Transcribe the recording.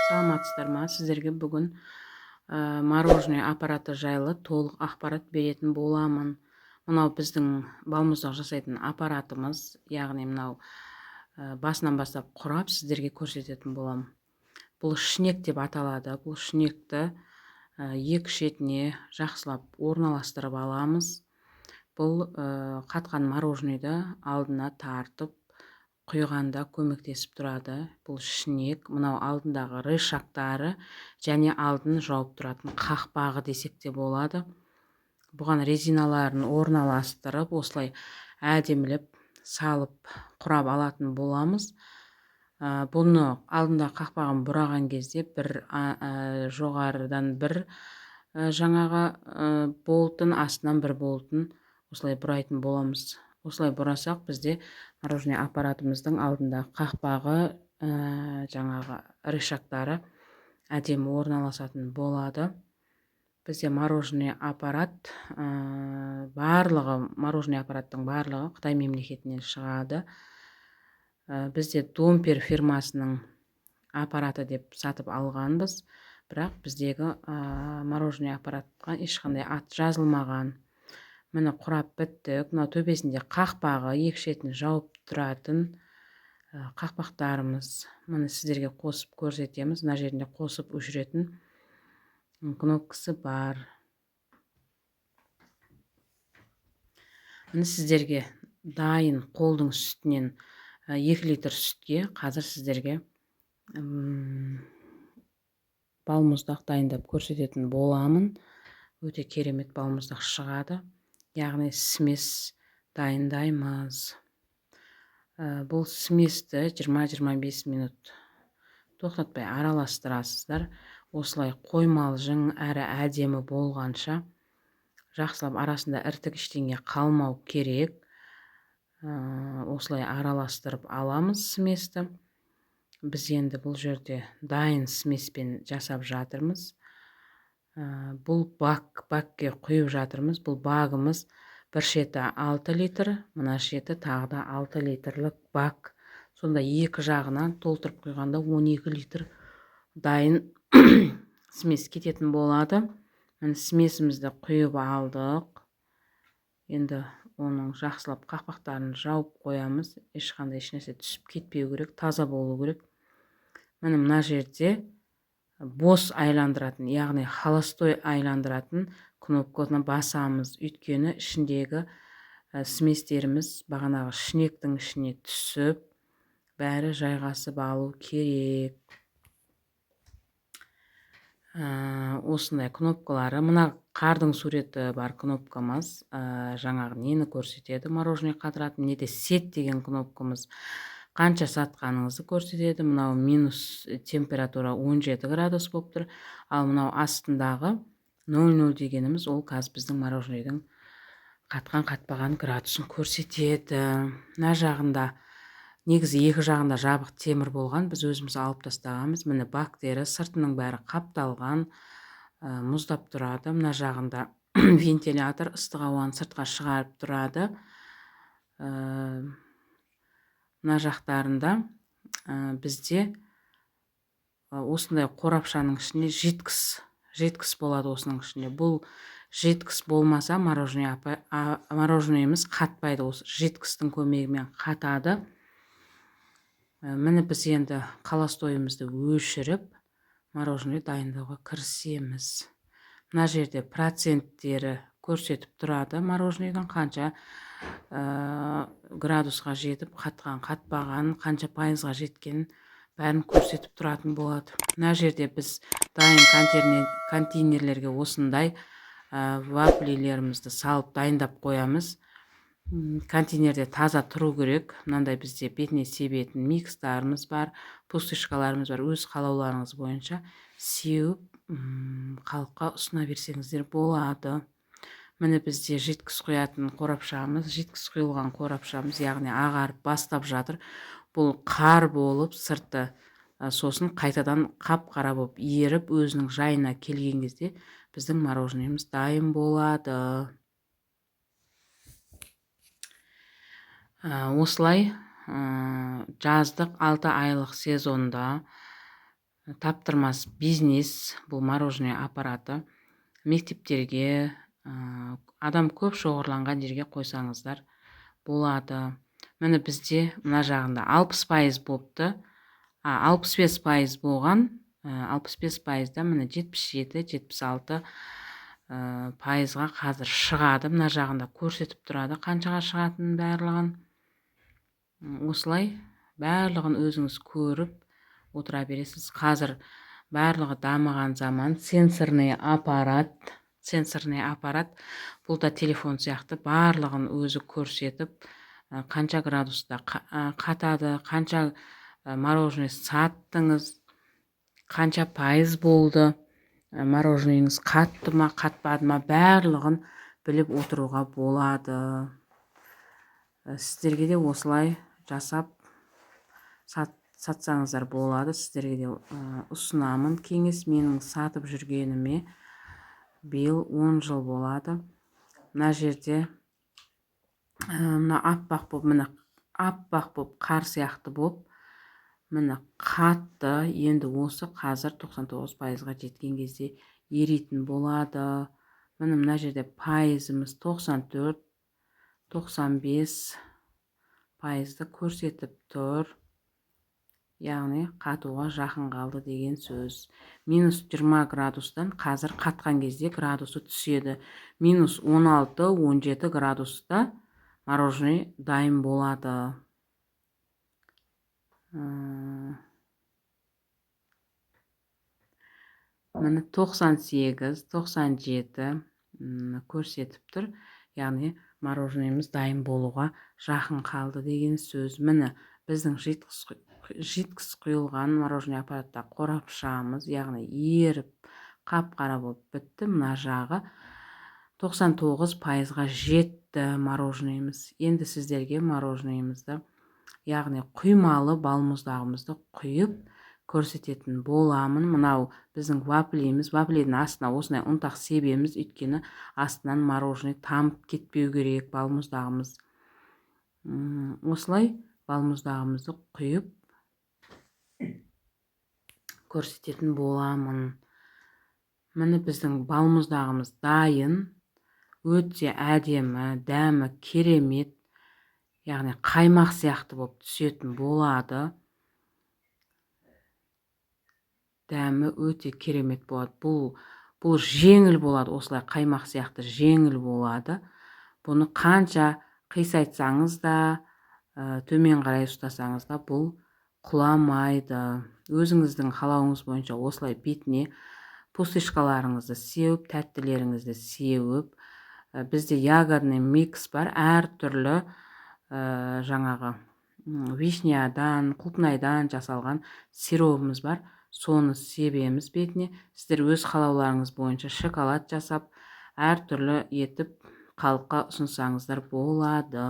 Саламатсыздар ма? Сіздерге бүгін мороженое аппараты жайлы толық ақпарат беретін боламын. Мынау біздің балмұздақ жасайтын аппаратымыз, яғни мынау басынан бастап құрап сіздерге көрсететін боламын. Бұл шнек деп аталады. Бұл шнекті екі шетіне жақсылап орналастырып аламыз. Бұл қатқан мороженойды алдына тартып құйғанда көмектесіп тұрады. Бұл шнек, мынау алдындағы рычагтары және алдын жауып тұратын қақпағы десек те болады. Бұған резиналарын орналастырып, осылай әдемілеп салып құрап алатын боламыз. Бұны алдында қақпағын бұраған кезде бір жоғарыдан бір жаңағы болтын, астынан бір болтын осылай бұрайтын боламыз. Осылай бұрасақ, бізде мороженое аппаратымыздың алдында қақпағы, жаңағы рычагтары әдемі орналасатын болады. Бізде мороженое аппарат, барлығы, мороженое аппараттың барлығы Қытай мемлекетінен шығады. Бізде Домпер фирмасының аппараты деп сатып алғанбыз, бірақ біздегі мороженое аппаратқа ешқандай ат жазылмаған. Міне, құрап біттік. Мынау төбесінде қақпағы, екі шетін жауып тұратын қақпақтарымыз. Міне, сіздерге қосып көрсетеміз. Мына жерінде қосып өшіретін кнопкасы бар. Міне, сіздерге дайын қолдың сүтінен 2 литр сүтке қазір сіздерге балмұздақ дайындап көрсететін боламын. Өте керемет балмұздақ шығады. Яғни смесь дайындаймыз. Бұл сместі 20-25 минут тоқтатпай араластырасыздар. Осылай қоймалжың әрі әдемі болғанша жақсылап арасында іртік ештеңе қалмау керек. Осылай араластырып аламыз сместі. Біз енді бұл жерде дайын смеспен жасап жатырмыз. Бұл бакке құйып жатырмыз. Бұл багымыз бір шеті 6 литр, мына шеті тағы да 6 литрлік бак. Сонда екі жағынан толтырып құйғанда 12 литр дайын смес кететін болады. Міне, смесімізді құйып алдық. Енді оның жақсылап қақпақтарын жауып қоямыз. Ешқандай ешнәрсе түсіп кетпеу керек, таза болу керек. Міне, мына жерде бос айландыратын, яғни холостой айландыратын кнопканы басамыз. Өйткені ішіндегі сместеріміз бағанағы шнектің ішіне түсіп, бәрі жайғасып алу керек. Осындай кнопкалары. Мына қардың суреті бар кнопкамыз, жаңағы нені көрсетеді, мороженое қатыратын, не де сет деген кнопкамыз қанша сатқаныңызды көрсетеді. Мынау минус температура 17 градус болып тұр. Ал мынау астындағы 0,0 дегеніміз ол қазір біздің мороженойдың қатқан қатпаған градусын көрсетеді. Мына жағында негізі екі жағында жабық темір болған, біз өзіміз алып тастағанбыз. Міне, бактері сыртының бәрі қапталған, мұздап тұрады. Мына жағында вентилятор ыстық ауаны сыртқа шығарып тұрады. Мына жақтарында бізде осындай қорапшаның ішіне жидкость болады осының ішінде. Бұл жидкость болмаса мороженоеміз қатпайды, осы жидкостьтің көмегімен қатады. Міне, біз енді холостойымызды өшіріп, мороженое дайындауға кірісеміз. Мына жерде проценттері көрсетіп тұрады, мороженойдың қанша градусқа жетіп қатқан, қатпаған, қанша пайызға жеткенін бәрін көрсетіп тұратын болады. Мына жерде біз дайын контейнерлерге осындай вафлилерімізді салып дайындап қоямыз. Контейнерде таза тұру керек. Мынандай бізде бетіне себетін микстарымыз бар, пустышкаларымыз бар. Өз қалауларыңыз бойынша сеуіп, халыққа ұсына берсеңіздер болады. Міне, бізде жидкость құятын қорапшамыз, жидкость құйылған қорапшамыз, яғни ағарып бастап жатыр. Бұл қар болып сырты, сосын қайтадан қап-қара болып еріп, өзінің жайына келген кезде біздің мороженоемыз дайын болады. Осылай, жаздық 6 айлық сезонда Таптырмас бизнес бұл мороженое аппараты. Мектептерге, адам көп шоғырланған жерге қойсаңыздар болады. Міне бізде мына жағында 60% болыпты. 65% болған. 65%-да міне 77, 76 пайызға қазір шығады. Мына жағында көрсетіп тұрады қаншаға шығатынын барлығын. Осылай барлығын өзіңіз көріп отыра бересіз. Қазір барлығы дамыған заман. Сенсорный аппарат, сенсорный аппарат бұл да телефон сияқты барлығын өзі көрсетіп, қанша градуста қатады, қанша мороженое саттыңыз, қанша пайыз болды, мороженоеңіз қатты ма, қатпады ма, барлығын біліп отыруға болады. Сіздерге де осылай жасап сатсаңыздар болады. Сіздерге де ұсынамын кеңес. Менің сатып жүргеніме биыл 10 жыл болады. Мына жерде мына аппақ болып, міне аппақ болып, қар сияқты болып, міне қатты. Енді осы қазір 99%-ға жеткен кезде еритін болады. Міне мына жерде пайызымыз 94, 95% көрсетіп тұр. Яғни қатуға жақын қалды деген сөз. Минус 20 градустан қазір қатқан кезде градусы түседі. Минус 16, 17 градуста мороженое дайын болады. Міне 98, 97 көрсетіп тұр. Яғни мороженоеміз дайын болуға жақын қалды деген сөз. Міне біздің жидкость құйылған мороженое аппаратта қорапшамыз, яғни еріп қап-қара болып бітті. Мына жағы 99%-ға жетті мороженоеміз. Енді сіздерге мороженоемізді, яғни құймалы балмұздағымызды құйып көрсететін боламын. Мынау біздің вафлиіміз. Вафлидің астына осындай ұнтақ себеміз, өйткені астынан мороженое тамып кетпеу керек балмұздағымыз. Осылай балмұздағымызды құйып көрсететін боламын. Міне біздің балмұздағымыз дайын. Өте әдемі, дәмі керемет, яғни қаймақ сияқты болып түсетін болады. Дәмі өте керемет болады. Бұл жеңіл болады, осылай қаймақ сияқты жеңіл болады. Бұны қанша қисайтсаңыз да, төмен қарай ұстасаңыз да бұл құламайды. Өзіңіздің қалауыңыз бойынша осылай бетіне пустышкаларыңызды сеуіп, тәттілеріңізді сеуіп, бізде ягодный микс бар, әртүрлі жаңағы вишнядан, құлпынайдан жасалған сиробымыз бар. Соны себеміз бетіне. Сіздер өз қалауларыңыз бойынша шоколад жасап, әртүрлі етіп халыққа ұсынсаңыздар болады.